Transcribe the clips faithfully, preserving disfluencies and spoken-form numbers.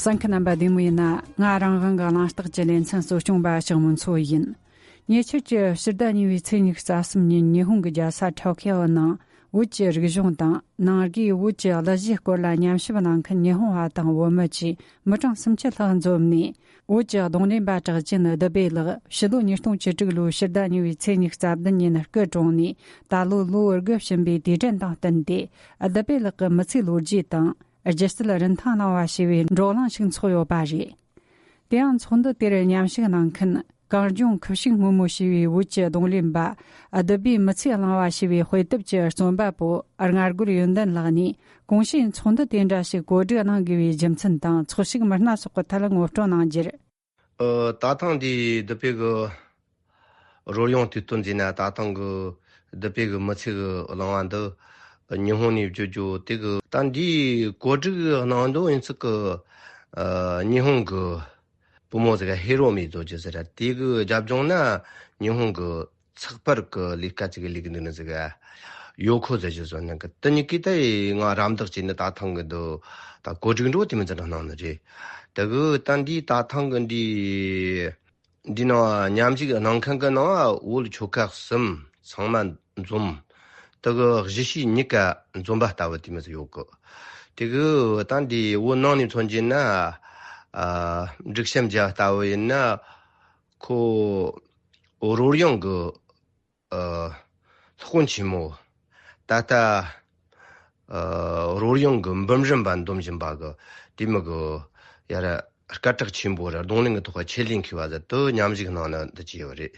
གསན་མཁན་རྣམ་པ་བདེ་མོ་ཡིན་ན། ང་རང་དབང་གི་གླེང་སྟེགས་ཀྱི་ལེ་ཚན་གཙོ་སྐྱོང་པ་ཞག་མུན་མཚོ་ཡིན། ཉེ་ཆར་གྱི་ཕྱི་ཟླ་གཉིས་པའི་ཚེས་ཉི་ཤུ་རྩ་གསུམ་ཉིན་ཉི་ཧོང་གི་རྒྱལ་ས་ཊོ་ཁི་ཡོ་ནང་བོད་ཀྱི་རིག་གཞུང་དང་ནང་སྒོས་བོད་ཀྱི་གླུ་གཞས་སྐོར་ལ་ཉམས་ཞིབ་གནང་མཁན་ཉི་ཧོང་བ་དང་བོད་མི་བཅས་མི་གྲངས་སུམ་ཅུ་ལྷག་འཛོམས་ནས། བོད་ཀྱི་རྡུང་ལེན་པ་གྲགས་ཅན་བདུད་བྷེ་ལགས་ཕྱི་ལོ་ཉིས་སྟོང་བཅུ་དྲུག་ལོའི་ཕྱི་ཟླ་གཉིས་པའི་ཚེས་ཉི་ཤུ་རྩ་བདུན་ཉིན་སྐུ་གྲོངས་ནས། ད་ལོ་ལོ་དགུ་ཕྱིན་པའི་དུས་དྲན་དང་བསྟུན་ཏེ། བདུད་བྷེ་ལགས་ཀྱི་མི་ཚེའི་ལོ་རྒྱུས་དང་། སྒྱུ་རྩལ་རིན་ཐང་གླེང་བ་ཞེས་པའི་བགྲོ་གླེང་ཞིག་འཚོགས་ཡོད་པ་རེད། དེ་ཡང་ཚོགས་འདུ་དེར་མཉམ་ཞུགས་གནང་མཁན་གངས་ལྗོངས་ཁུ་བྱུག་སྔོན་མོ་ཞེས་པའི་བོད་ཀྱི་རྡུང་ལེན་པ་བདུད་བྷེའི་མི་ཚེ་གླེང་བ་ཞེས་པའི་དཔེ་དེབ་ཀྱི་རྩོམ་པ་པོ་སྔ་རྒོལ་ཡོན་ཏན་ལགས་ནས། གོང་ཞུས་ཚོགས་འདུ་དེ་འདྲ་ཞིག་གོ་སྒྲིག་གནང་དགོས་པའི་རྒྱུ་མཚན་དང་ཚོགས་ཞུགས་མི་སྣ་སོགས་ཀྱི་ཐད་ངོ་སྤྲོད་གནང་རྒྱུར། ཨ། ད་ཐེངས་འདི་བདུད་བྷེ་གི་རོལ་དབྱངས་དུས་སྟོན་ཟེར་ན། ད་ཐེངས་གི་བདུད་བྷེ་གི་མི་ཚེ་གི་གླེང་བ་འདི་ཉི་ཧོང་ནས་བརྗོད་རྒྱུ་དེ་གི། ད་འདི་གོ་སྒྲིག་གནང་འདོད་ཡིན་ཚུལ་གི། ཨ། ཉི་ཧོང་གི་བུ་མོ་ཟིག་ག་ཧེ་རོ་མི་ཟེར་རྒྱུ་ཟེར་ར། དེ་གི་རྒྱབ་ལྗོངས་ན་ཉི་ཧོང་གི་ཚགས་པར་གི་ལས་ཀ་ཅིག་ལས་གི་འདུག་ནི་ཟིག་ག་ཡོ་ཁོ་ཟེར་རྒྱུ་ཟོ་ནི་གི། དེ་གཉིས་ཀས་ད་ང་རམ་འདེགས་བྱས་ནི་ད་ཐེངས་གི་འདི་ད་གོ་སྒྲིག་འགྲོ་དེ་མི་ཚེ་གནང་ནི་རེད། དེ་གི་ད་འདི་ད་ཐེངས་གི་འདི་འདི་ནང་མཉམ་ཞུགས་གནང་མཁན་གི་ནང་བོད་ཆོལ་ཁ་གསུམ་ཚང་མ་འཛོམས། དེ་གི་གཞིས་བྱེས་གཉིས་ཀ་འཛོམས་པ་ལྟ་བུ་དེ་མི་ཚེ་ཡོད་གི། དེ་གི་ད་འདི་བོད་ནང་ནས་མཚོན་རྒྱུ་ན། ཨ། འབྲུག་སེམས་རྒྱལ་ལྟ་བུ་ཡིན་ན། ཁོ་རོལ་དབྱངས་གི། ཨ། སློབ་དཔོན་ཆེན་མོ། ད་ལྟ། ཨ། རོལ་དབྱངས་གི་འབུམ་རམས་པ་འདོམས་བཞིན་པ་གི་དེ་མི་གི་ཡ་ར་སྐད་གྲགས་ཆེན་པོ་ར། རྡུང་ལེན་གི་ཐོག་ཆེད་ལས་མཁས་པ་ཟིག་དེ་མཉམ་ཞུགས་གནང་ནི་འདི་བྱས་ཡོད་རེད།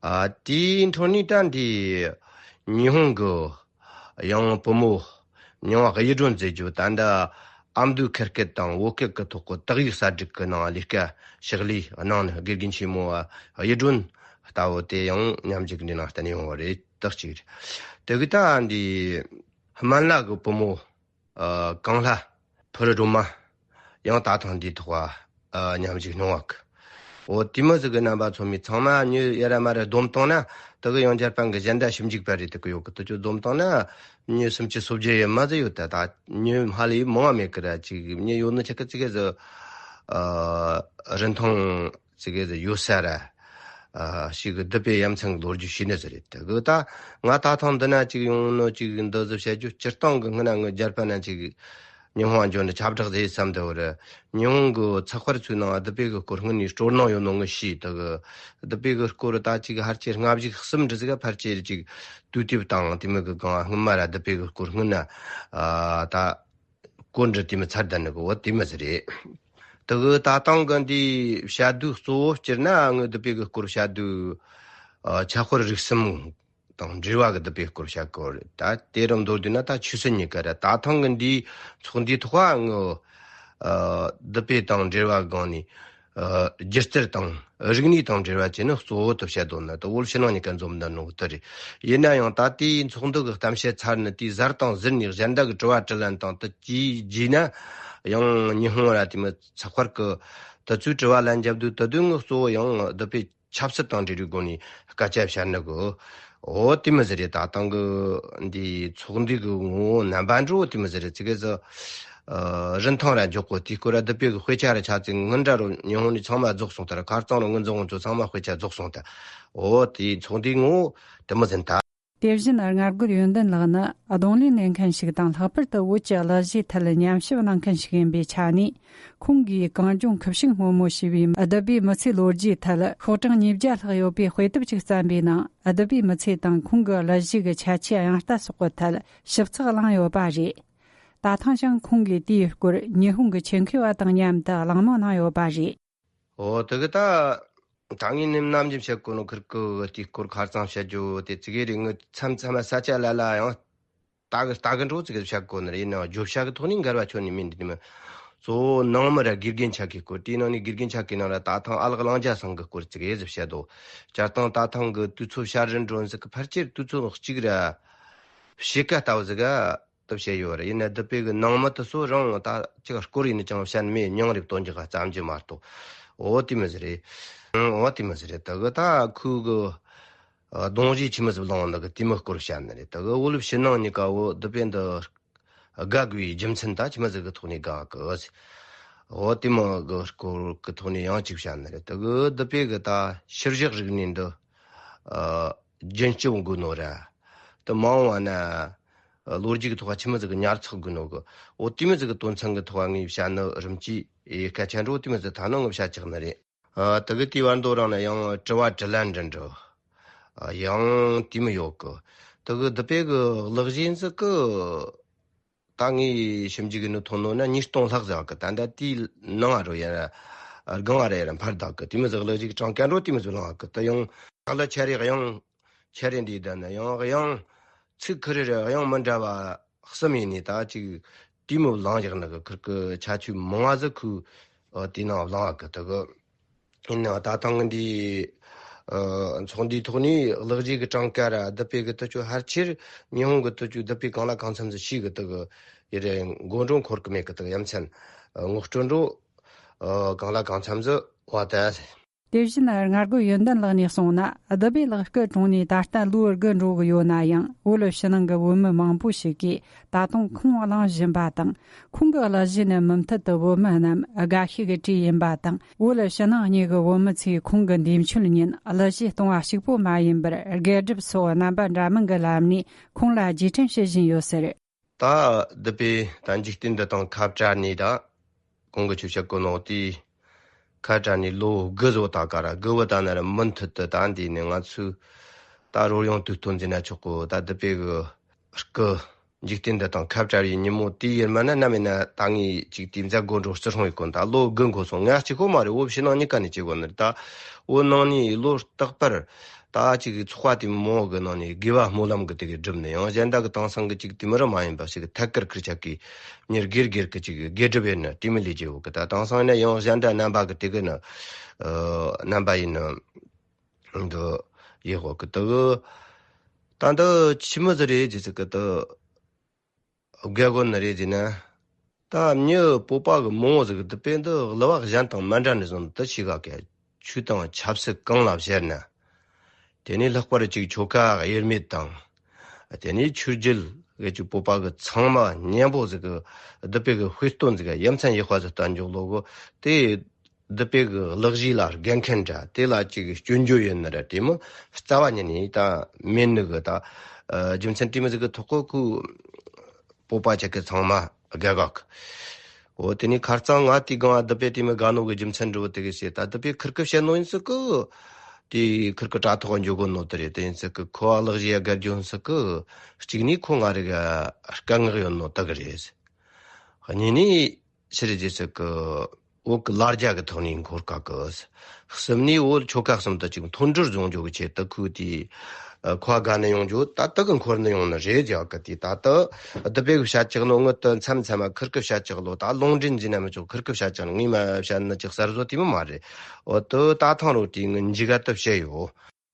ཨ། དེའི་འཕྲོ་ནས་ད་འདི་ཉི་ཧོང་གི་ཡང་བུ་མོ་མྱིང་བ་གཡུ་སྒྲོན་ཟེར་རྒྱུ། ད་ལྟ་ཨ་མདོའི་ཁུལ་སྐད་དང་བོད་སྐད་ཀྱི་ཐོག་གི་དག་ཡིག་གསར་སྒྲིག་གི་ནང་ལས་ཀ་ཕྱག་ལས་གནང་ནི་དགེ་རྒན་ཆེན་མོ་བ་གཡུ་སྒྲོན་ལྟ་བུ་དེ་ཡང་མཉམ་ཞུགས་འདི་ནང་བསྟན་ཡོང་བ་རེད། དེ་གཅིག་རེད། དེ་གི་ད་འདི་སྨན་བླ་གི་བུ་མོ། ཨ། གངས་ལྷ་ཕུར་སྒྲོལ་མ་ཡང་ད་ཐེངས་འདིའི་ཐོག་ཨ། མཉམ་ཞུགས་གནང་བ་གི། འོ་དེ་མི་ཟིག་གི་རྣམ་པ་ཚོ་མི་ཚང་མ་མྱི་ཡ་ར་མ་ར་བསྡོམས་བཏང་ན། དེ་གི་ཡང་བསྐྱར་པ་གི་གཞན་དག་ཞིབ་འཇུག་པ་རེད། དེ་གི་ཡོད་གི། དེ་ཚོ་བསྡོམས་བཏང་ན་མྱི་སུམ་ཅུ་སོ་བརྒྱད་ཡས་མ་ཟིག་ཡོད། ད་ད་མྱི་སྨན་བླའི་མང་བ་མེད་གི་ར། ཅིག་མྱི་ཡོད་ནི་ཆ་གི་ཅིག་གི་ཟིག་ཨ། རིན་ཐང་ཅིག་གི་ཟིག་ཡོད་ས་ར། ཨ། ཞིག་གི་བདུད་བྷེ་ཡ་མཚན་གི་ལོ་རྒྱུས་ཤེས་ནི་ཟིག་རེད། དེ་གི་ད་ང་ད་ཐེངས་འདི་ན་ཅིག་ཡོང་ནོ་ཅིག་འདི་ཟིག་བཤད་རྒྱུ། སྤྱིར་བཏང་གི་སྔོན་ན་ངའི་རྒྱལ་པོ་ན་ཅིག་ཉི་ཧོང་འབྱོར་ནས་ཁྱབ་བསྒྲགས་ཟིག་བསམ་བསྡད་པ་རེད། ཉི་ཧོང་གི་ཚགས་པར་ཚོའི་ནང་བདུད་བྷེ་གི་སྐོར་སྔོན་ནས་སྤྲོ་སྣང་ཡོད་ནོ་ངས་ཤེས། དེ་གི་བདུད་བྷེ་གི་སྐོར་ད་ཅིག་ཕལ་ཆེར་ལྔ་བཞི་གསུམ་འདྲ་ཟིག་ག་ཕལ་ཆེར་ཅིག་དུས་དེབ་དང་དེ་མོ་གི་སྒང་སྔོན་མ་ར་བདུད་བྷེ་གི་སྐོར་སྔོན་ན། ཨ། ད་སྐོར་འདྲ་དེ་མོ་ཚར་བསྡད་ནི་གི། འོ་དེ་མོ་ཟིག་རེད། དེ་གི་ད་ཐེངས་གི་འདི་བཤད་དུས་གཙོ་བོ་སྤྱིར་ན་ངའི་བདུད་བྷེ་གི་སྐོར་བཤད་དུས། ཨ། ཆབ་དཔལ་རིག་གསུམ་དང་འབྲེལ་བ་གི་བདུད་བྷེ་སྐོར་བཤད་གི་རེད། ད་དེ་རུ་མདོར་བསྡུས་ན་ད་ཆོས་སྲིད་གཉིས་ཀ་རེད། ད་ཐེངས་གི་འདིའི་ཚོགས་འདུའི་ཐོག་ཨ། ངའི། ཨ། བདུད་བྷེ་དང་འབྲེལ་བ་སྒང་ནས། ཨ། སྒྱུ་རྩལ་དང་རིག་གནས་དང་འབྲེལ་བ་བྱས་ནས་གཙོ་བོ་དུ་བཤད་དོན་ནི་དེ་བོད་ཕྱི་ནང་གཉིས་ཀ་འཛོམས་ནི་ནོ་དེ་རེད། ཡིན་ན་ཡང་ད་ལྟའི་ཚོགས་འདུ་གི་གཏམ་བཤད་ཚར་ནས་དེའི་གཟར་དང་ཟུར་ནས་གཞན་དག་གི་དྲི་བ་དྲིས་ལན་དང་དེ་གྱིས་རྗེས་ན་ཡང་ཉི་ཧོང་ར་དེ་མོ་ཚགས་པར་གི་དེ་ཚོའི་དྲི་བ་ལན་རྒྱབ་དུས། དེ་དུས་ངའི་གཙོ་བོ་ཡང་བདུད་བྷེ་ཆབ་སྲིད་དང་འབྲེལ་བའི་སྒོ་ནས་སྐད་ཆ་བཤད་ནི་གི། འོ་དེ་མོ་ཟིག་རེད། ད་ཐེངས་གི་འདིའི་ཚོགས་འདུ་གི་ངོ་བོ་རྣམ་པ་འདྲ་བོ་དེ་མོ་ཟིག་རེད། ཅིག་གི་ཟིག་ཨ། རིན་ཐང་ར་མགྱོགས་པོ། དེའི་སྐོར་ར་བདུད་བྷེ་གི་དཔེ་ཆ་ར་ཆ་ཚིག་སྔོན་འདྲ་རུ་ཉི་ཧོང་ནས་ཚང་མ་རྫོགས་སོང་ད་ར། ཁ་རྩང་རུ་ངོས་འཛིན་དབང་ཚོ་ཚང་མ་དཔེ་ཆ་རྫོགས་སོང་ད། འོ་དེའི་ཚོགས་འདུའི་ངོ་བོ་དེ་མོ་ཟིག་ད། དེ་བཞིན་སྔ་རྒོལ་ཡོན་ཏན་ལགས་ནི་རྡུང་ལེན་ལེན་མཁན་ཞིག་དང་། ལྷག་པར་དུ་བོད་ཀྱི་གླུ་གཞས་ཐད་ཉམས་ཞིབ་གནང་མཁན་ཞིག་ཡིན་པའི་ཆ་ནས། ཁོང་གིས་གངས་ལྗོངས་ཁུ་བྱུག་སྔོན་མོ་ཞེས་པའི་བདུད་བྷེའི་མི་ཚེའི་ལོ་རྒྱུས་ཐད་ཤོག་གྲངས་ཉིས་བརྒྱ་ལྷག་ཡོད་པའི་དཔེ་དེབ་ཅིག་བརྩམས་པའི་ནང་། བདུད་བྷེའི་མི་ཚེ་དང་ཁོང་གི་གླུ་གཞས་ཀྱི་ཁྱད་ཆོས་ཡང་ལྟ་སོགས་ཀྱི་ཐད་ཞིབ་ཚགས་གླེང་ཡོད་པ་རེད། ད་ཐེངས་ཀྱང་ཁོང་གིས་དེའི་སྐོར་ཉི་ཧོང་གི་ཆེད་མཁས་པ་དང་མཉམ་དུ་གླེང་མོལ་གནང་ཡོད་པ་རེད། འོ་དེ་གི་ད། ད་ངས་ནམ་ནམ་རྒྱུན་བཤད་གོ་ནོ་ཁིར་ཀི་དེའི་སྐོར་ཁ་རྩང་བཤད་རྒྱུ་དེ་ཙི་གེ་རེད། ངས་མཚམས་མཚམས་ས་ཆ་ལ་ལ་ཡང་ལྟ་གི་ལྟ་གི་འགྲོ་ཙི་གེ་བཤད་གོ་ནི་རེད། ཡིན་ནའང་བརྗོད་བྱ་གི་ཐོག་ནས་འགལ་བ་ཁྱོན་ནས་མིན། འདི་ནི་གཙོ་བོ་ནང་མི་ར་དགེ་རྒན་ཆ་གི་སྐོར། དེའི་ནང་ནས་དགེ་རྒན་ཆ་གི་ནང་ལ་ད་ཐེངས་ཨ་ལགས་གླང་རྒྱལ་ཚང་གི་སྐོར་ཙི་གེ་ཟིག་བཤད་དོ། སྤྱིར་བཏང་ད་ཐེངས་གི་དུས་ཚོད་ཤར་རིན་སྒྲོན་ཟིག་གི་ཕལ་ཆེར་དུས་ཚོད་གཅིག་ར་ཕྱེད་ཀ་ལྟ་བུ་ཟིག་ག་དུ་བཤད་ཡོད་རེད། ཡིན་ན་བདུད་བྷེ་གི་ནང་མི་དེ་ཚོ་རང་ད་ཅིག་སྐོར་ཡིན་ནི་ཅང་བཤད་མེད། མྱིང་རེ་བཏོན་རྒྱུ་ག་བརྩམས་རྒྱུ་མ་གཏོགས། འོ་དེ་མོ་ཟིག་རེད། འོ་དེ་མོ་ཟིག་རེད། དེ་གི་ད་ཁོའི་གི་རྡུང་གཞས་ཆི་མོ་ཟིག་བླངས་འདུག་གི་དེ་མོ་སྐོར་བཤད་ནི་རེད། དེ་གི་བོད་ཕྱི་ནང་གཉིས་ཀ་བོ་བདུད་བྷེ་འདི་དགའ་དགོས་པའི་རྒྱུ་མཚན་ད་ཆི་མོ་ཟིག་གི་ཐོག་ནས་དགའ་གི། འོ་དེ་མོ་གི་སྐོར་གི་ཐོག་ནས་ཡང་ཅིག་བཤད་ནི་རེད། དེ་གི་བདུད་བྷེ་གི་ད་ཕྱིར་བཞག་རིག་གནས་འདི་ཨ་རྒྱུན་སྐྱོང་དགོས་ནོ་ར། དེ་མ་འོངས་པ་ན་ཨ་ལོ་རྒྱུས་ཀྱི་ཐོག་ཆི་མོ་ཟིག་གི་ཉར་ཚགས་དགོས་ནོ་གི། འོ་དེ་མོ་ཟིག་གི་དོན་ཚན་གི་ཐོག་ངས་བཤད་ནི་རིམ་གྱིས་ཨེ་སྐད་ཆ་འགྲོ་དེ་མོ་ཟིག་ཐ་ན་ངས་བཤད་ཆོག་ནི་རེད། ཨ་དེ་གི་དེའི་བར་དོ་རང་ན་ཡང་དྲི་བ་དྲིས་ལན་འདྲ་འདྲ་ཨ་ཡང་དེ་མོ་ཡོད་གི། དེ་གི་བདུད་བྷེ་གི་གླུ་གཞས་ཟིག་གི་ད་ངས་ཞིབ་འཇུག་གི་ནི་ཐོན་ནོ་ན་ཉིས་སྟོང་ལྷག་ཟིག་གི། ད་ལྟ་དེའི་ནང་ང་རོ་ཡ་ར་སྒང་ང་ར་ཡ་ར་འཕར་བསྡད་གི། དེ་མོ་ཟིག་གླུ་གཞས་གྲངས་ཀ་འགྲོ་དེ་མོ་ཟིག་ལངས་གི། ད་ཡང་ལ་ཆ་རེ་གཡང་ཆ་རེ་འདི་ད་ན་ཡང་གཡང་ཚིག་ཁུ་རེ་རེ་གཡང་མི་འདྲ་བ་གསུམ་ཡིན་ནི་ད་ཅིག་དེ་མོ་ལངས་བཞག་ནི་གི། ཁིར་གི་ཆ་ཆུ་མང་བ་ཟིག་ཁུ་ཨ་དེའི་ནང་ལངས་གི། དེ་གི་ཡིན་ནའང་ད་ཐེངས་འདི་ཨ་ཚོགས་འདུའི་ཐོག་ནས་གླུ་གཞས་གི་གྲངས་ཀ་ར་བདུད་བྷེ་གི་དུ་ཆུ་ཕལ་ཆེར་ཉི་ཧོང་གི་དུ་ཆུ་བདུད་བྷེ་གང་ལ་གང་འཚམ་ཟིག་ཤེས་གི། དེ་གི་ཡི་རེ་མགོ་འགྲོ་འཁོར་གི་མེད་གི། དེ་གི་ཡ་མཚན་ཨ་ངོ་སྤྲོད་འགྲོ་ཨ་གང་ལ་གང་འཚམ་ཟིག་བ་ད། དེ་བཞིན་སྔ་རྒོལ་ཡོན་ཏན་ལགས་ནས་གསུངས་ན། བདུད་བྷེ་ལགས་སྐུ་གྲོངས་ནས་ད་ལྟ་ལོ་དགུ་འགྲོ་གི་ཡོད་ན་ཡང་། བོད་ཕྱི་ནང་གི་བོད་མི་མང་པོ་ཞིག་གིས་ད་དུང་ཁོང་གླེང་བཞིན་པ་དང་། ཁོང་གི་གླུ་གཞས་ནི་མུ་མཐུད་དུ་བོད་མི་རྣམས་དགའ་ཤོས་ཀྱི་གྲས་ཡིན་པ་དང་། བོད་ཕྱི་ནང་གཉིས་ཀྱི་བོད་མི་ཚོས་ཁོང་གི་འདས་མཆོད་ཉིན་གླུ་གཞས་གཏོང་བ་གཅིག་པོ་མ་ཡིན་པར། དགེ་སྒྲུབ་སོགས་རྣམ་པ་འདྲ་མིན་གྱི་ལམ་ནས་ཁོང་ལ་རྗེས་དྲན་བྱེད་བཞིན་ཡོད་ཟེར། ད་བདུད་བྷེ་ད་འཇིག་རྟེན་འདི་དང་ཁ་བྲལ་ནས་ད་གོང་གི་ཆོས་བཤད་གོ་ནོ་དེ་ཁ་བྲལ་ནས་ལོ་དགུ་བཟོ་ད་ག་ར་དགུ་བོ་ད་ན་ར་མུ་མཐུད་དུ་ད་འདི་ནས་ང་ཚོས་ད་རོལ་དབྱངས་དུས་སྟོན་འཛིན་ན་ཆོག་གོ། ད་བདུད་བྷེ་གི་སྐུ་འཇིག་རྟེན་འདི་དང་ཁ་བྲལ་བའི་ཉིན་མོ་དེ་ཡིན་མ་ན་ནམ་ཡིན་ན་ད་ངས་ཅིག་དེ་མཛད་སྒོ་འགྲོ་རྩི་སྲུང་ཡིན་གོ། ད་ལོ་དགུ་འགོར་སོང་། ང་གཅིག་པོ་མ་རེད། བོད་ཕྱི་ནང་གཉིས་ཀ་ནས་བྱེད་དགོ་ནི་རེད། ད་བོད་ནང་ནས་ལོ་རྟག་པར་ད་ཅིག་ཚོགས་པ་དེ་མང་བོ་གི་ནང་ནས་དགེ་བ་སྨོན་ལམ་གི་དེ་གི་སྒྲུབ་ནི་ཡང་གཞན་དག་གི་དེང་སང་གི་ཅིག་དེ་མི་རུ་མ་ཡིན་པ་ཞིག་ཐད་ཀར་ཁུར་ཆག་གི་མྱུར་སྒེར་སྒེར་གི་ཅིག་དགེ་སྒྲུབ་ཡིན་ནི་དེ་མི་ལས་རྒྱལ་བོ་གི། ད་དེང་སང་ཡིན་ན་ཡང་གཞན་འདྲ་རྣམ་པ་གི་དེ་གི་ནི་ཨ་རྣམ་པ་ཡིན་ནི་འདི་ཡེ་ཧོ་གི་དུ་ད་འདི་ཆི་མི་ཟི་རེད་ཅི་ཟིག་གི་དུ། དགེ་སྒོ་ནི་རེད་ཟེར་ན། ད་མྱི་བོད་པ་གི་མང་བོ་ཟིག་གི་བདུད་བྷེ་འདི་གླུ་བ་གཞན་དང་མི་འདྲ་ནི་བཟུང་དུ་ཤི་ག་གེ། ཆོས་དང་ཆབ་སྲིད་གང་ལ་བཤད་ན། དེ་ནས་ལྷག་པར་ཅིག་ཆོལ་ཁ་དབྱེར་མེད་དང་། དེ་ནས་ཆོས་བརྒྱུད་གི་ཅིག་བོད་པ་གི་ཚང་མ་མཉམ་པོ་ཟིག་གི་བདུད་བྷེ་གི་དཔེ་སྟོན་ཟིག་གི་ཡ་མཚན་ཡེ་ཧོ་ཟིག་ལྟ་འཇོག་ལོ་གོ། དེ་བདུད་བྷེ་གི་གླུ་གཞས་ལ་དགེ་མཁན་འདྲ། དེ་ལ་ཅིག་སྐྱོན་བརྗོད་ཡོད་ནི་ར་དེ་མོ་རྩ་བ་ཉིད་ནས་ད་མེད་ནི་གི། ད་ཨ་རྒྱུ་མཚན་དེ་མོ་ཟིག་གི་ཐོག་གི་ཁུ་བོད་པ་ཆ་གི་ཚང་མ་དགའ་ག་གི། འོ་དེ་ནས་ཁ་རྩང་ང་དེ་གང་བདུད་བྷེ་དེ་མོ་དགའ་ནོ་གི་རྒྱུ་མཚན་འགྲོ་དེ་གི་ཟེར། ད་བདུད་བྷེ་ཁུར་ཁུར་བཤད་ནོ་ཡིན་ཟིག་གི། དེ་ཁུར་གི་དྲ་ཐོག་འཇོག་གོ་ནོ་དེ་རེད། དེ་ཡིན་ཟིག་གི་ཁོ་བ་གླུ་གཞས་ཡ་དགའ་རྒྱུ་ཡིན་ཟིག་གི། གཅིག་ནས་ཁོ་ང་རིག་ག་སྐད་ངག་ཡོད་ནོ་དག་གི་རེད། གཉིས་ནས་ཕྱིར་རྗེས་སུ་གི་བོད་ཀྱི་ལ་རྒྱ་གི་ཐོག་ནས་འཁོར་ཀ་གི། གསུམ་ནས་བོད་ཆོལ་ཁ་གསུམ་དུ་ཅིག་མཐུན་སྒྲིལ་བཟུང་རྒྱུ་གི་ཆེད་དུ་ཁུ་དེ་ཁོ་དགའ་ནི་ཡོང་རྒྱུ་ད་ལྟ་གི་འཁོར་ནི་ཡོང་ནི་རེད། རྒྱ་གི་དེ་ད་ལྟ་བདུད་བྷེ་གི་བཤད་ཅིག་ནོ་ངི་དུ་མཚམས་མཚམས་མ་ཁུར་གི་བཤད་ཅིག་ལོ། ད་ལུང་འདྲེན་ཟིན་ན་མི་ཆོག་ཁུར་གི་བཤད་ཅིག་ངི་མ་བཤད་ནི་ཅིག་གསར་བཟོ་དེ་མི་མ་རེད། འོ་དུ་ད་ཐང་རོ་དེ་ངི་འཇིག་ག་དུ་བཤད་ཡོད།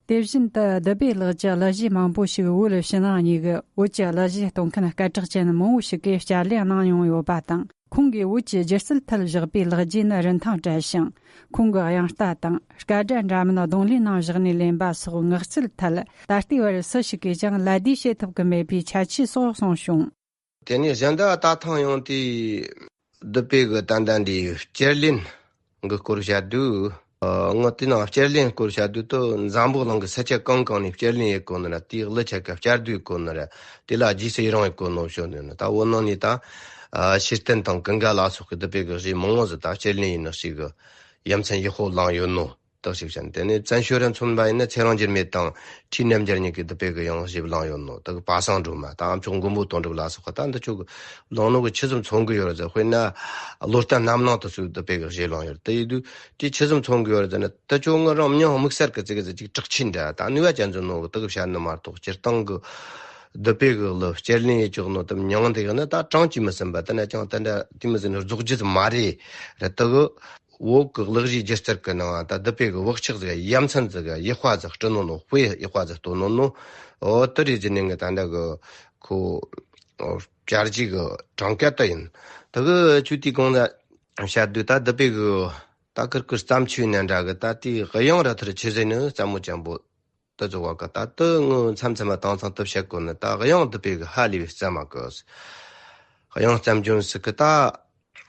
དེ་བཞིན་དུ་བདུད་བྷེ་ལགས་ཀྱི་གླུ་གཞས་མང་པོ་ཞིག་བོད་ཕྱི་ནང་གཉིས་ཀྱི་བོད་ཀྱི་གླུ་གཞས་གཏོང་མཁན་སྐད་གྲགས་ཅན་མང་བོ་ཞིག་གིས་བསྐྱར་ལེན་གནང་མྱོང་ཡོད་པ་དང་། ཁོང་གིས་བོད་ཀྱི་སྒྱུ་རྩལ་ཐད་བཞག་པའི་ལེགས་སྐྱེས་ནི་རིན་ཐང་བྲལ་ཞིང་། ཁོང་གི་དབྱངས་རྟ་དང་སྐད་སྒྲ་འདྲ་མིན་གདོང་ལེན་ནང་བཞག་ནས་ལེན་པ་སོགས་ངག་རྩལ་ཐད་ད་ལྟའི་བར་སུ་ཞིག་གིས་ཀྱང་ལད་ཟློས་བྱེད་ཐུབ་ཀྱི་མེད་པའི་ཁྱད་ཆོས་སོགས་གསུངས་བྱུང་། དེ་ནས་གཞན་དག་ད་ཐང་ཡོང་དུས་བདུད་བྷེ་གི་ད་ལྟ་འདིའི་བསྐྱར་ལེན་གི་སྐོར་བཤད་དུས། ཨ་ངོ་དེ་ནང་བསྐྱར་ལེན་སྐོར་བཤད་དུས་དུ་འཛམ་བུ་གླིང་གི་ས་ཆ་གང་གང་ནས་བསྐྱར་ལེན་ཡེད་གོ་ནི་ར། དེའི་གླུ་ཆ་ག་བསྐྱར་ཟློས་ཡེད་གོ་ནི་ར། དེ་ལ་རྗེས་སུ་ཡི་རང་ཡེད་གོ་ནོ་བྱོན་ནི་ནི། ད་བོད་ནང་ནས་ད་ཨ་ཤེས་ལྡན་དང་ཀུན་དགའ་ལ་སོགས་ཀྱི་བདུད་བྷེ་གི་གཞས་མང་བོ་ཟིག་ད་བསྐྱར་ལེན་ཡེད་ནི་ཞིག་གི་ཡ་མཚན་ཡེ་ཧོ་བླངས་ཡོད་ནོ། དག་ཞིག་བྱས། དེ་ནས་བཙན་བྱོལ་ར་མཚོན་པ་ཡིན་ན་ཚེ་རིང་འགྱུར་མེད་དང་ཁྲི་རྣམ་རྒྱལ་གཉིས་ཀྱིས་བདུད་བྷེ་གི་ཡང་ཞིབ་བླངས་ཡོད་ནོ། དག་པ་སངས་སྒྲོལ་མ་དང་ཨ་མཆོག་མགོན་པོ་དོན་གྲུབ་ལ་སོགས་པ་ད་འདི་ཆོ་གི་བླངས་ནོ་གི་ཆི་ཟིག་མཚོན་གི་ཡོད་རེད་ཟེར། དཔེར་ན་བློ་གཏད་རྣམ་སྣང་དུ་སུ་བདུད་བྷེ་གི་ཞིབ་བླངས་ཡོད་རེད། དེ་ཡིན་དུས་དེ་ཆི་ཟིག་མཚོན་གི་ཡོད་རེད་ཟེར་ན། དེ་ཆོ་ངི་རང་མྱིང་དམིགས་བསལ་གི་ཙི་གི་ཙི་ཅིག་གྲགས་ཆེན་འདྲ་ད་ནུས་པ་ཅན་ཟིག་ནོ་གི་དག་བཤད་ནི་མ་གཏོགས། སྤྱིར་བཏང་གི་བདུད་བྷེ་གི་གླུ་བསྐྱར་ལེན་ཡེད་ཆོག་ནོ་དམ་མྱིང་འདི་གི་ནི་ད་གྲངས་ཀྱིས་མི་ཟིན་པ། དེ་ན་ཅང་དེ་འདྲ་དེ་མི་ཟིན་ནི་རྫོགས་རྒྱུ་ཟིག་མ་རེད། རེད་དག་གི། བོད་ཀྱི་གླུ་གཞས་སྒྱུ་རྩལ་གྱི་ནང་ད་བདུད་བྷེ་གི་བག་ཆགས་ཟིག་ཡ་མཚན་ཟིག་ཡེ་ཧོ་ཟིག་སྤྲད་ནོ་ནོ། དཔེ་ཡེ་ཧོ་ཟིག་སྟོན་ནོ་ནོ། འོ་དེ་རེད་ཟེར་ནས་ངས་ད་འདྲ་གི་ཁོ་བསྐྱར་ཞིབ་གི་གྲངས་ཀ་དེ་ཡིན། དེ་གི་ཆུ་དེའི་གོང་ན་བཤད་དུས་ད་བདུད་བྷེ་གི་ད་ཀིར་ཀིར་བརྩམས་ཆོས་ནི་འདྲ་གི། ད་དེའི་དབྱངས་ར་ཐུར་ཆི་ཟེར་ནི་རྩ་མོ་ཅན་པོ། དུ་བཟོ་བ་གི་ད་དུ་ངོ་མཚམས་མཚམས་མ་དྭངས་གཙང་དུ་བཤད་གོ་ནི། ད་དབྱངས་བདུད་བྷེ་གི་ཧ་ལས་པའི་རྩ་མ་གི། དབྱངས་བརྩམས་སྦྱོང་ཟིག་གི་ད་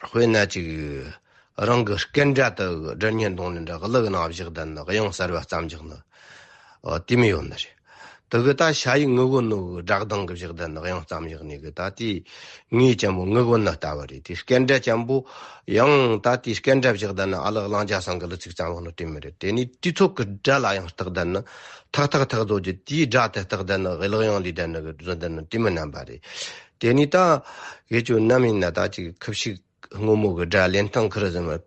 དཔེར་ན་ཅིག་ རང་གི་སྐད་འདྲ་དུ་སྒྲ་སྙན་གདོང་ལེན་འདྲ་གླུ་གི་ནང་བཞག་བསྡད་ནི་དབྱངས་གསར་བ་བརྩམས་བཞག་ནི། ཨོ། དེ་མོ་ཡོད་ནི་རེད། དེ་གི་ད་ཞ་ཡི་ངུ་གོ་ནོ་གི་སྒྲ་གདངས་གི་བཞག་བསྡད་ནི་དབྱངས་བརྩམས་བཞག་ནི་གི་ད་དེ་ངུ་ཅན་པོ་ངུ་གོ་ནི་ལྟ་བུ་རེད། དེ་སྐད་འདྲ་ཅན་པོ་ཡང་ད་དེ་སྐད་འདྲ་བཞག་བསྡད་ནི་ཨ་ལགས་གླིང་རྒྱལ་ཚང་གི་གླུ་ཚིག་བརྩམས་བཞག་ནི་དེ་མོ་རེད། དེ་ནི་དུས་ཚོད་གི་སྒྲ་ལ་ཡང་བརྟག་བསྡད་ནི་ཐག་ཐག་ཐག་བཟོ་རྒྱུ་དེའི་སྒྲ་དེ་བརྟག་བསྡད་ནི་གླུ་དབྱངས་ལས་བསྡད་ནི་གི་བཟོ་བསྡད་ནི་དེ་མོ་རྣམ་པ་རེད། དེ་ནི་ད་གི་ཅོ་ནམ་ཡིན་ན་ད་ཅིག་ཁུ་བྱུག་སྔོན་མོ་གི་སྒྲ་ལེན་སྟངས་ཁིར་ཟིན་མ་ར་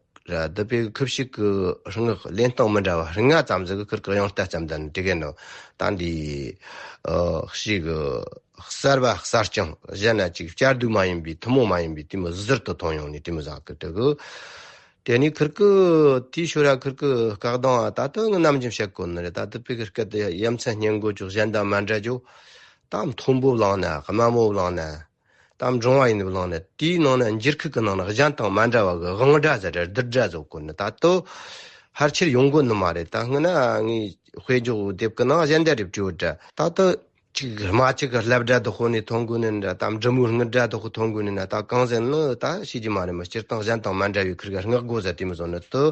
བདུད་བྷེ་གི་ཁུ་བྱུག་གི་རྔ་ལེན་སྟངས་མི་འདྲ་བ་རྔ་ཙམ་ཟིག་གི་ཁིར་གི་དབྱངས་རྟ་ཙམ་དང་དེ་གའི་ནོ། ད་འདི་ཨ་ཞིག་གི་གསར་བ་གསར་རྐྱང་གཞན་ན་ཅིག་བཅར་སྡུད་མ་ཡིན་པའི་ཐུན་མོང་མ་ཡིན་པའི་དེ་མོ་ཟུར་དུ་ཐོན་ཡོང་ནས་དེ་མོ་ཟ་གི་དེ་གི། དེ་ནས་ཁིར་གི་དེའི་ཤོ་ར་ཁིར་གི་སྐད་གདངས་ད་དུ་ངི་ནམ་རྒྱུན་བཤད་གོ་ནི་རེད། ད་བདུད་བྷེ་གི་སྐད་དེ་ཡ་མཚན་སྙན་གོ་ཅོག་གཞན་དང་མ་འདྲ་ཅོག་ད་མཐོན་པོ་བླངས་ན་དམའ་མོ་བླངས་ན། དམ་འབྲིང་བ་ཡིན་པའི་ལུང་ནི་དེའི་ནང་ན་འགྱུར་ཁུག་གི་ནང་ན་གཞན་དང་མ་འདྲ་བ་གི་དབང་སྒྲ་ཟེར་ར་བསྡུར་སྒྲ་བཟོ་དགོས་ནི་ད་དུ་ཕལ་ཆེར་ཡོང་དགོས་ནི་མ་རེད། ད་སྔོན་ན་ངས་དཔེ་འཇོག་དེབ་གི་ནང་གཞན་དེ་རེ་བྲིས་ཡོད་འདྲ། ད་དུ་གཅིག་རྨ་གཅིག་གི་ལྷ་སྒྲ་དུ་ཧོ་ནས་ཐོན་དགོས་ནི་འདྲ། དམ་འབྲི་མོའི་སྔུ་སྒྲ་དུ་ཧོ་ཐོན་དགོས་ནི་ན་ད་གང་ཟེར་ནི་ད་ཤེས་ཀྱི་མ་རེད། མི་སྤྱིར་བཏང་གཞན་དང་མ་འདྲ་བའི་ཁུར་ག་སྔགས་དགོས་ཟེར་དེ་མི་བཟོ་ནི་དུ་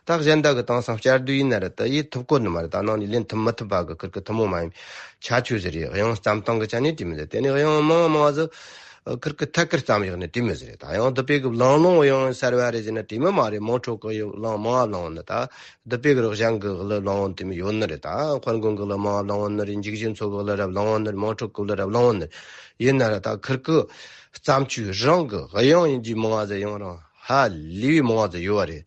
ད་གཞན་དག་གི་དེང་སང་བསྐྱར་ཟློས་ཡིན་ན་རེད། ད་ཡིད་ཐུབ་དགོས་ནི་མ་རེད། ད་ནང་ནས་ལེན་ཐུབ་མི་ཐུབ་པ་གི་ཁུར་གི་ཐུན་མོང་མ་ཡིན་ཁྱད་ཆོས་ཟེར་ཡག་དབྱངས་བརྩམས་སྟངས་ཀྱི་ཆ་ནས་དེ་མི་ཟེར། དེ་ནས་དབྱངས་མང་མང་ཟིག་ཁིར་ཀི་ཐད་ཀར་བརྩམས་ཡག་ནི་དེ་མི་ཟེར། ད་དབྱངས་བདུད་བྷེ་གི་གླེང་ལུང་དབྱངས་གསར་བ་རེད་ཟེར་ན་དེ་མི་མ་རེད། དམངས་ཁྲོད་ཀྱི་ཡོ་གླེང་མང་བ་གླེང་ནི་ད་བདུད་བྷེ་གི་རོགས་གཞན་གི་གླུ་གླེང་དེ་མི་ཡོད་ནི་རེད། ད་དཔལ་མགོན་གི་གླུ་མང་བ་གླེང་ནི་རེད། འཇིགས་བྱེད་མཚོ་གི་གླུ་རབ་གླེང་ནི་རེད། དམངས་ཁྲོད་གི་གླུ་རབ་གླེང་ནི་རེད། ཡིན་ན་ར་ད་ཁིར་ཀི་བརྩམས་ཆོས་རང་གི་དབྱངས་ཡིན་གྱི་མང་བ་ཟིག་ཡང་རང་ཧ་ལས་པའི་མང་བ་ཟིག་ཡོད་བ་རེད།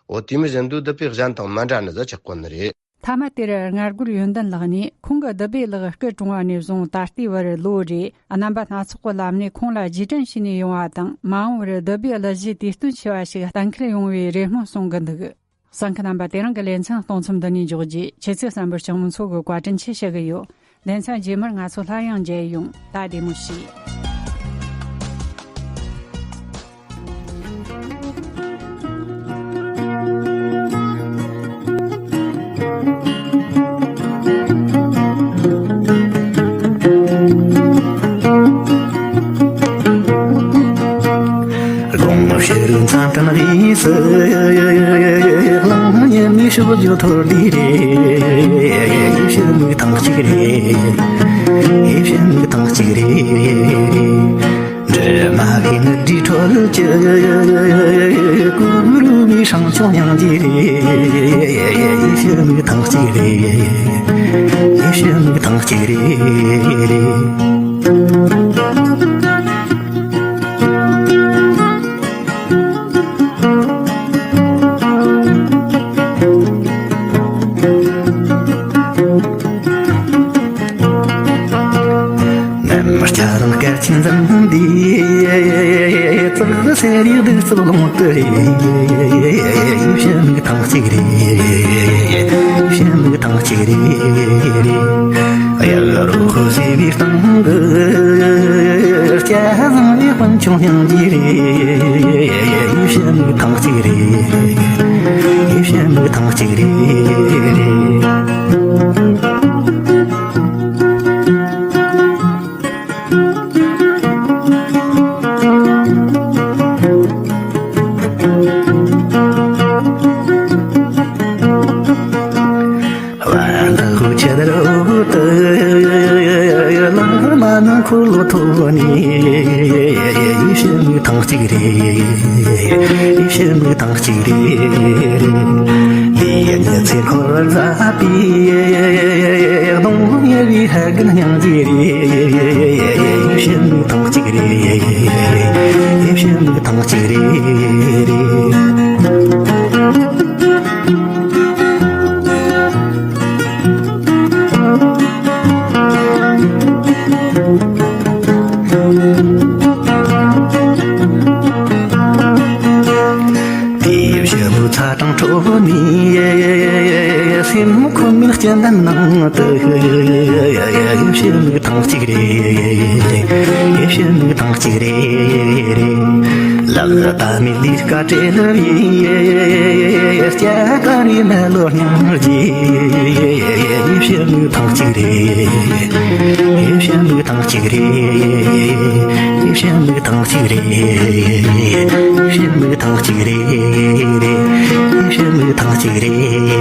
འོ་དེ་མི་ཟེར་འདུག་བདུད་བྷེ་གཞན་དང་མ་འདྲ་ནི་ཟིག་ཆགས་གོ་ནི་རེད། མཐའ་མ་དེར་རྔ་རྒོད་ཡོན་ཏན་ལགས་ནས་ཁོང་གིས་བདུད་བྷེ་ལགས་སྐུ་གྲོངས་པ་ནས་བཟུང་ད་ལྟའི་བར་ལོ་རེ་རྣམ་པ་སྣ་ཚོགས་ཀྱི་ལམ་ནས་ཁོང་ལ་རྗེས་དྲན་བྱས་ནས་ཡོང་བ་དང་། མ་འོངས་པར་བདུད་བྷེ་གླུ་གཞས་དུས་སྟོན་ཆེ་བ་ཞིག་གཏན་འཁེལ་ཡོང་བའི་རེ་སྨོན་གསུང་གི་འདུག་གསན་མཁན་རྣམ་པ། དེ་རིང་གི་ལེ་ཚན་གཏོང་མཚམས་འདི་ནས་འཇོག་རྒྱུ། ཆུ་ཚོད་གསན་པར་ལྕགས་མོ་མཚོ་གིས་བཀའ་དྲིན་ཆེ་ཞུ་གི་ཡོད། ལེ་ཚན་རྗེས་མར་ང་ཚོ་སླར་ཡང་མཇལ་ཡོང་། ད་བདེ་མོ་བྱོས། དགོངས་ཕྱིར་མཚན་དང་རིས་སུ་གླེང་ཉན་ནས་ཕྱོགས་བཅུ་འཐོར་དུས་རེ། ཕྱིར་མིག་ཐེངས་གཅིག་རེ། ཕྱིར་མིག་ཐེངས་གཅིག་རེ། འདྲེ་མ་གི་ནི་འདྲི་ཁྲོད་ཀྱི་ཀུ་རུ་མའི་སྲང་ཆུང་ཉང་གི་རེ། ཕྱིར་མིག་ཐེངས་གཅིག་རེ། ཕྱིར་མིག་ཐེངས་གཅིག་རེ། ནམ་སྐྱ་རང་སྐར་ཆེན་འཛིན་འདི། ཙག་སེ་རི་བདུད་རྩི་ལུང་དུ་རེ། ཕྱི་མིག་ཐེངས་གཅིག་རེ། ཕྱི་མིག་ཐེངས་གཅིག་རེ། གཡག་རོ་ཁོ་ཟེ་བའི་སྟེང་གི་སྐྱ་བཟང་བའི་དཔོན་ཆུང་སྙིང་རྗེ་རེ། ཕྱི་མིག་ཐེངས་གཅིག་རེ། ཕྱི་མིག་ཐེངས་གཅིག་རེ། བ་འདི་ཁུ་ཆེ་དར་འོ་དུ་ལ་མ་ནང་ཁུ་ལོ་ཐོ་ནི། ཕྱི་མིག་ཐེངས་གཅིག་རེ། ཕྱི་མིག་ཐེངས་གཅིག་རེ། ལས་ཉི་ཚེ་འཁོར་ཟ་པའི་གདོང་ཉེ་བའི་ཧ་གན་སྙིང་རྗེ་རེ། ཕྱི་མིག་ཐེངས་གཅིག་རེ། ཕྱི་མིག་ཐེངས་གཅིག་རེ། དེའི་ཕྱི་མིག་ཚ་གྲང་ཁྲོ་ནི། སེམས་ཁོ་མིན་སྐྱེ་འདན་ནང་དུ། ཕྱི་མིག་ཐེངས་གཅིག་རེ། ཕྱི་མིག་ཐེངས་གཅིག་རེ། ལག་ད་མི་ལི་ཀ་བྲེལ་བའི་སྐྱ་ཀ་རི་མེ་ལོ་སྙིང་རྗེ། ཕྱི་མིག་ཐེངས་གཅིག་རེ། ཕྱི་མིག་ཐེངས་གཅིག་རེ། ཕྱི་མིག་ཐེངས་གཅིག་རེ། ཕྱི་མིག་ཐེངས་གཅིག་རེ། ཅིག་རེད།